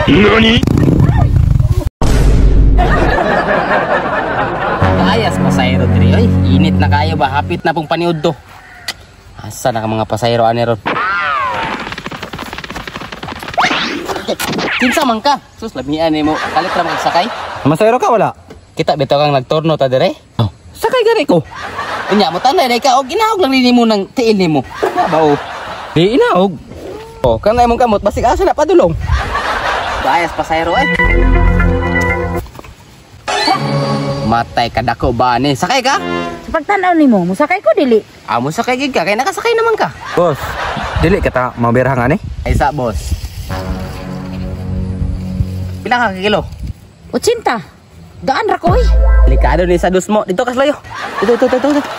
NANI? Ayas pasayro diri oy. Init na kayo ba? Hapit na pong paniud to. Asa na ka mga pasayro ani ron? Kinsa man ka? Sus lamian nimo. Kalit ra magsakay. Masayro ka wala? Kita bitaw kang nagtorno ta dire. Oh, sakay gani ko. Unya mo tanay day ka og ginaog lang nimo ng tiil nimo. Na ba o? Di inaog. Oh, kanay mong kamot basig asa na padulong. Bayas pasayro eh. Matay ka dako ba ni? Sakay ka? Sa pagtan-aw nimo, musakay ko dili. Amo sakay gid ka kay nakasakay naman ka. Boss, dili ka ta mabirhang ani? Ay sa boss. Pila ka kilo? 80. Gaan ra ko oy. Delikado ni sa dus mo. Dito ka slayo. Dito, dito, dito, dito.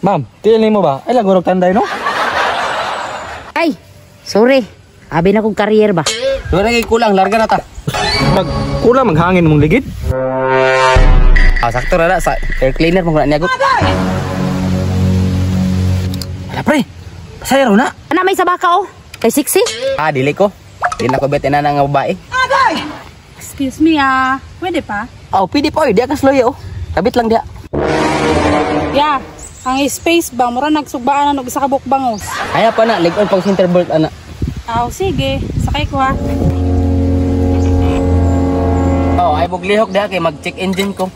Ma'am, tiil nimo ba? Ay lagurog tanday no? Ay, sorry. Abi na kong career ba. Wala kay kulang, larga na ta. Mag kulang maghangin mong ligid. Ah, sakto ra na sa air cleaner mo na niya. Wala pre. Pasayro na. Ana may sabaka oh. Kay sexy. Ah, dili ko. Di na ko bet ina nga babae. Excuse me ah, pwede pa? Oh, pwede pa oy, diya ka slow oh. Kabit lang diya. Ya, ang space ba, mura nagsugbaan na og isa ka bukbangos. Kaya pa na, lig-on pag center bolt ana. Aw, sige, sakay ko ha. Oh, ay buglihok diha kay mag-check engine ko.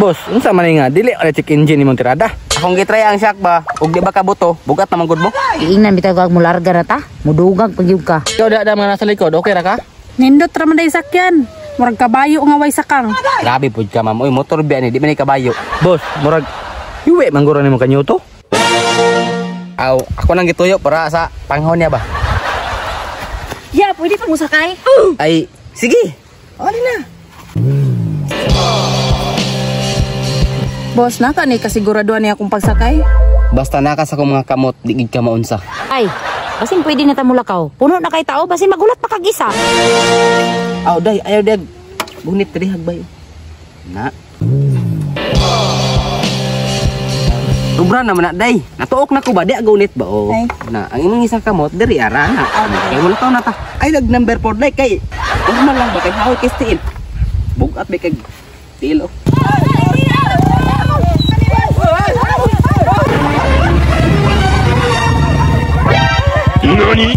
Boss, unsa man nga dili ala check engine nimong tirada? Akong gitry ang shock ba, ug di ba kabuto, bugat naman gud mo. Iingnan bitaw kag mularga ra ta. Mudugag pag gyud ka. Ikaw da mga nasa likod, okay ra ka? Nindot ra man day sakyan. Murag kabayo nga way sakang. Grabe pud ka ma'am. Uy, motor biya ni, di man ni kabayo. Boss, murag yuwe man guro nimo kanyuto. Aw, ako nang gituyo para sa panghon niya ba. Ya, pwede pa musakay. Ay, sige. Ali na. Boss, naka ni kasiguraduhan niya akong pagsakay. Basta naka sa akong mga kamot, di gid ka maunsa. Ay, basin pwede na ta mulakaw. Puno na kay tao, basin magulat pa kag isa. Aw, day, ayaw dag. Gunit diri hagbay. Na. Sobra naman na, day. Natuok na ko ba? Di agunit ba? Oh. Ay. Na, ang imong isang kamot, diri ara na. Kay mo na ta. Ay, nag number 4 day kay. Normal lang ba kay hawak kay tiil. Bugat ba kay tiil oh. NANI?